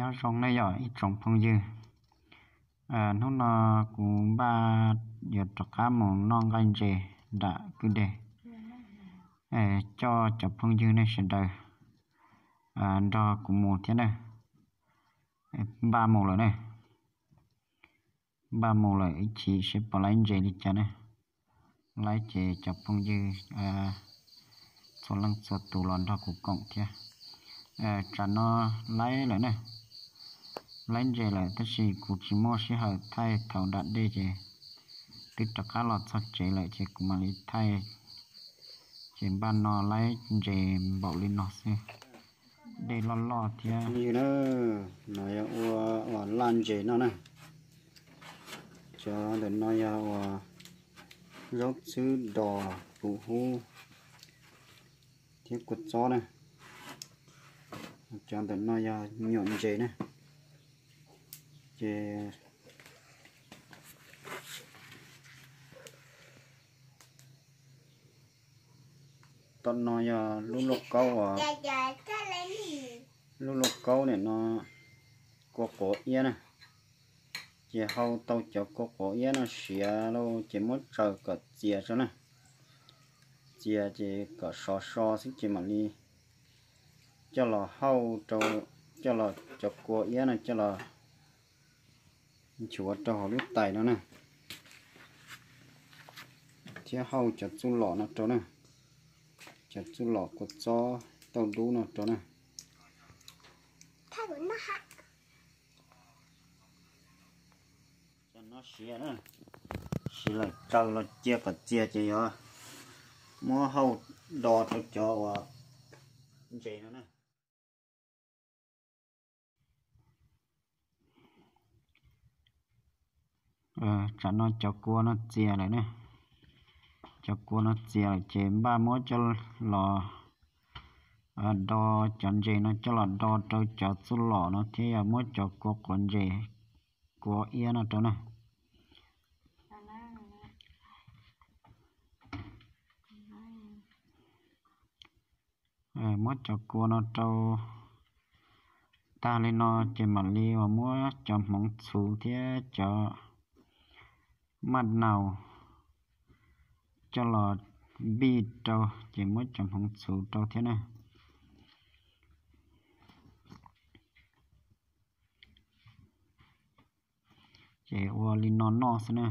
Nyob zoo nej yog ib tsoom phooj ywg, hnub no kuv npaj yuav rov qab mus noj nqaij ntses nram kwj deg, coj cov phooj ywg nej sawv daws nrog kuv mus thiab na. Npaj mus lawm na, npaj mus lawm ib chim seb puas laib ntses li cas na. Laib ces cov phooj ywg txhua leej txhua tus los nrog kuv koom thiab. Tsam no laib lawm na, laib ntses lawm tab sis kuv tsis muaj sij hawm thaij thaum nram dej ces twb rov qab los txog tsev lawm ces kuv mam li thaij. Ces npaj no laib ntses npaum li no xwb, dej loj loj thiab. No yog ua laj ntses no na. Cov ntawm no yog uas zaub txhwb, dos, puv hub thiab kua txob na. Cov ntawm no yog nyuam ntses na. Ces tom no yog lub lauj kaub uas, lub lauj kaub nim no kua quav iab na. Ces hau tau cov kua quav iab no siav lauj ces muab tsaws kom txias tso na. Txias ces kom sov so xwb ces mam li coj los hau rau, coj los cov kua iab no coj los nchuav rau hauv lub tais no na, thiab hau cov txuj lom no rau na, cov txuj lom kua txob tauj dub no rau na. Cov no siav na, siav lawm tsaws los cia kom txias ces yuav muab hau do rau cov uas ntses no na. Tsam no cov kua no txias lawm na, cov kua no txias lawm ces npaj muab coj los do, cov ntses no coj los do rau cov txuj lom no thiab yog muab cov kua quav ntses, kua iab no rau na. Muab cov kua no rau tag li no ces mam li uas muab cov hmoov txhuv thiab cov maj naus coj los npij rau, ces muab cov hmoov txhuv rau thiab na. Ces ua li no noj xwb na.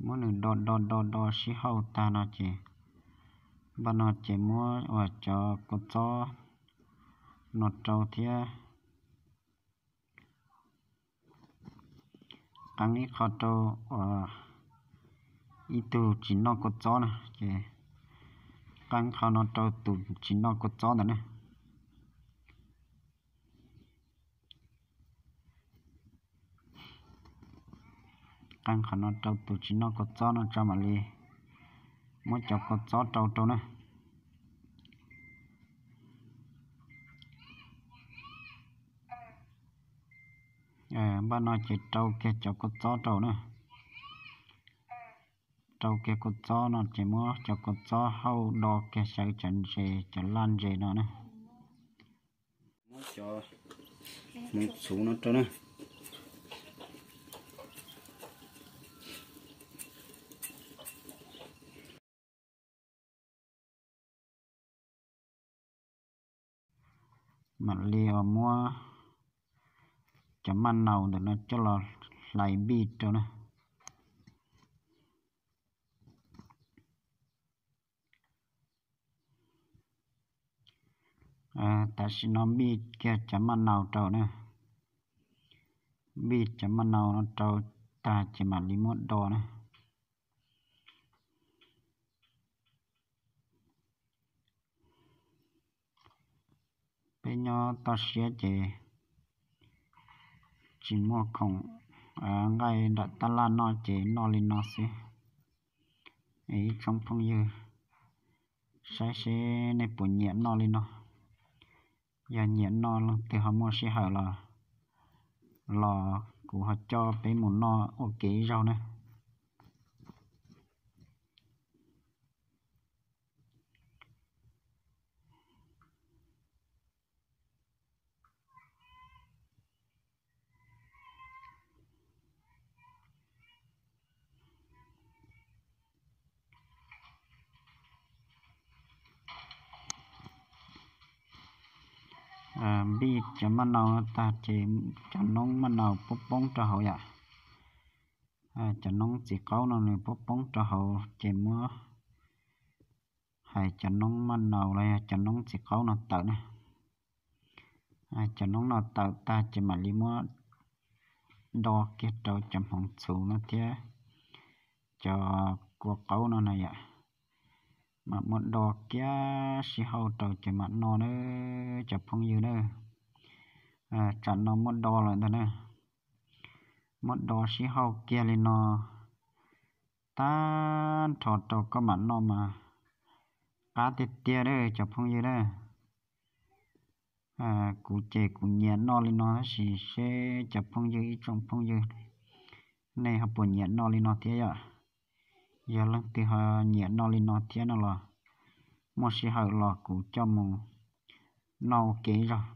Muab nws do do do do sib hauj tag no ces, npaj no ces muab uas cov kua txob no rau thiab. Qee ib qho rau uas ib tug tsis noj kua txob na, ces qee qho no rau tus tsis noj kua txob ntawd na. Qee qhov no rau tus tsis noj kua txob no tso mam li muab cov kua txob rau rau na. Npaj no ces rau kiag cov kua txob rau na. Rau kiag kua txob no ces muab cov kua txob hauj do kiag xyaw cov ntses, cov laj ntses no na. Muab cov hmoov txhuv no rau na. Mam li uas muab cov maj naus ntawm no coj los hlais npij rau na. Tam sim no npij kiag cov maj naus rau na. Npij cov maj naus no rau tag ces mam li muab do na. Peb nyob toj siab ces tsis muaj khoom nqaij nram tab laj noj ces noj li no xwb. Ib tsoom phooj ywg, saib seb nej puas nyiam noj li no. Yog nyiam noj, leej twg ho muaj sij hawm los, los kuv ho coj peb mus noj ua ke ib zaug na. Npij cov maj nau no tag ces cov noob maj nau poob poob rau hauv yom. Cov noob txiv qaub no nws poob poob rau hauv ces muab hais cov noob maj nau los yog cov noob txiv qaub no tawm na. Cov noob no tawm tag ces mam li muab do kiag rau cov hmoov txhuv no thiab cov kua qaub no na yom. Mam muab do kiag sib hauj rau ces mam noj na cov phooj ywg na. Tsam no muab do lawm ntag na. Muab do sib hauj kiag li no tag nrho rau koj mam noj mas qab tiag tiag na cov phooj ywg na. Kuv ces kuv nyiam noj li no tab sis seb cov phooj ywg ib tsoom phooj ywg nej ho puas nyiam noj li no thiab yom? Yog leej twg ho nyiam noj li no thiab no los muaj sij hawm los kuv coj mus noj ua ke ib zaug.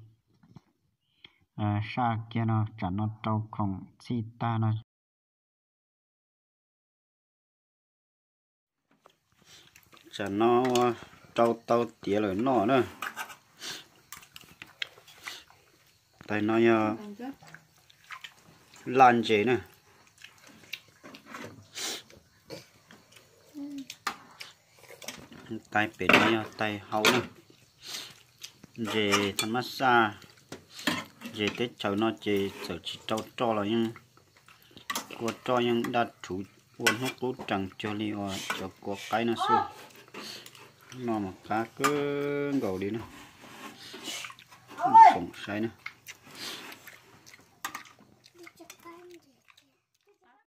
Saj kiag no tsam no rau khoom txhij tag no. Tsam no rau tau tiav lawm noj na. Tais no yog laj ntses na. Tais pem no yog tais hau na. Ntses thaj mab xaj, ntses teb chaws no ces txawm tsis rau roj los yeej ua roj yeej daj rhuv ua hnub qub rees cuag li uas cov kua qaib no xwb. Noj mas qab kawg nkaus li na. Xoom saib na.